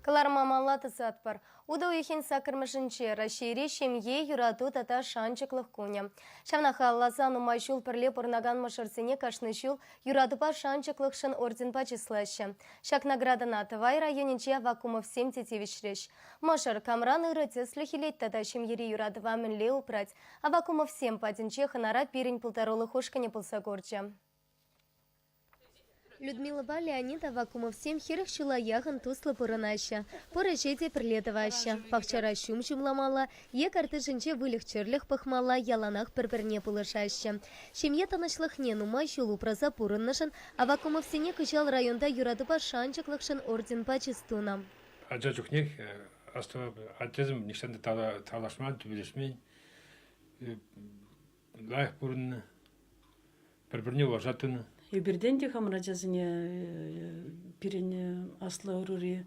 Кӑларма малла тӑсатпӑр. Утӑ уйӑхӗн саккӑрмӗшӗнче Раҫҫейре ҫемье, юрату тата шанчӑклӑх кунӗ. Ҫавна халалласа нумай ҫул пӗрле пурӑнакан мӑшӑрсене кашни ҫул юратупа шанчӑклӑхшӑн орденпа чыслаҫҫӗ. Ҫак наградӑна Тӑвай районӗнчи Аввакумовсем те тивӗҫрӗҫ. Мӑшӑр камран ырӑ тӗслӗх илет тата ҫемьери юратӑва мӗнле упрать? Аввакумовсем патӗнче хӑнара пирӗн пултарулӑх ушкӑнӗ пулса курчӗ. Людмилӑпа Леонид Аввакумовсем 40 ҫула яхӑн туслӑ пурӑнаҫҫӗ. Пур ӗҫе те пӗрле тӑваҫҫӗ. Пахчара ҫум ҫумламалла е картишӗнче выльӑх-чӗрлӗх пӑхмалла яланах пӗр-пӗрне пулӑшаҫҫӗ. Ҫемье тӑнӑҫлӑхне нумай ҫул упраса пурӑннӑшӑн Аввакумовсене кӑҫал районта юратупа шанчӑклӑхшӑн орденпа чыс тунӑ. Ача чухнех астӑвап, аттесем нихҫан та тавлашман, тӳпелешмен. Лайӑх пурӑннӑ. Пӗр-пӗрне уважать тунӑ. Эпиртен те хамӑр ачасене пирӗн аслӑ ӑрури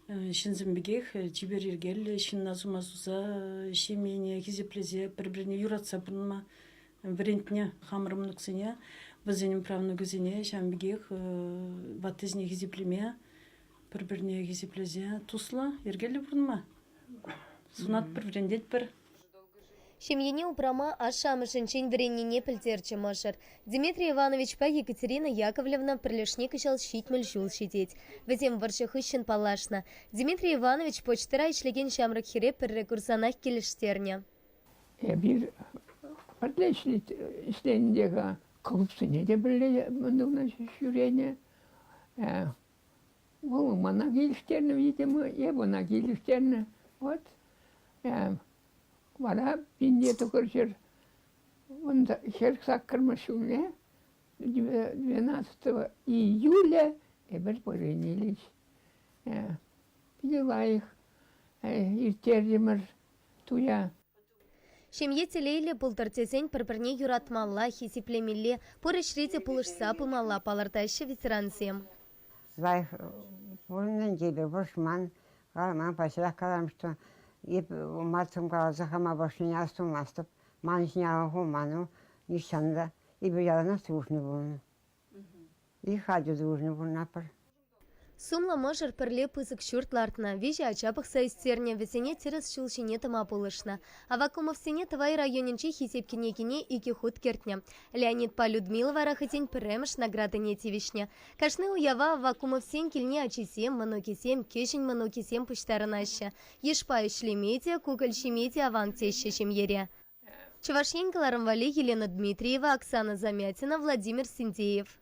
ҫынсем пекех чипер йӗркеллӗ ҫынна сума суса ҫемьене хисеплесе пӗр-пӗрне юратса пурӑнма вӗрентнӗ хамӑр мӑнуксене, вӗсен правнукӗсене ҫавӑн пекех ваттисене хисеплеме, пӗр-пӗрне хисеплесе туслӑ, йӗркеллӗ пурӑнма сунатпӑр, вӗрентетпӗр. Ҫемьене упрама ашшӗ-амӑшӗнчен вӗреннине пӗлтерчӗ мӑшӑр. Дмитрий Ивановичпа Екатерина Яковлевна пӗрлешни кӑҫал 70 ҫул ҫитет. Вӗсем вӑрҫӑ хыҫҫӑн паллашнӑ. Дмитрий Иванович почтӑра ӗҫлекен ҫамрӑк хӗре пӗрре курсанах килӗштернӗ. Эпир пӗрле ӗҫленӗ те-ха, клубсене те пӗрле ҫӳренӗ. Вӑл мана килӗштернӗ, видимо, эп ӑна килӗштернӗ. Вот. Вара 1900 48-мӗш ҫулне 12 июля эпир поженились. Питӗ лайӑх ирттертӗмӗр туя. Ҫемье телейлӗ пултӑр тесен пӗр-пӗрне юратмалла, хисеплемелле, пур ӗҫре те пулӑшса пымалла, палӑртаҫҫӗ ветерансем. Лайӑх пурӑннӑ эпӗ вӑрҫман, каламан, паҫӑрах каларӑм, что эп матсӑм каласа хама вӑрҫнине астумастӑп. Ман ҫине алӑ хуман нихҫан та. Эпир яланах дружный пулнӑ. И халь дружный пурӑнатпӑр. Сумлӑ мӑшӑр пӗрле пысӑк ҫурт лартнӑ, виҫӗ ача пӑхса ӳстернӗ, вӗсене тӗрӗс ҫул ҫине тӑма пулӑшнӑ. Аввакумовсене Тӑвай районӗнчи Хисеп кӗнекине икӗ хут кӗртнӗ. Леонидпа Людмила вара хӑйсен пӗрремӗш наградине тивӗҫнӗ. Кашни уява Аввакумовсен килне ачисем, мӑнукӗсем, кӗҫӗн мӑнукӗсем пуҫтарӑнаҫҫӗ. Йышпа ӗҫлеме те, кукӑль ҫиме те аван теҫҫӗ ҫемьере. Чӑваш Ен кӑларӑм валли Елена Дмитриева, Оксана Замятина, Владимир Синдеев.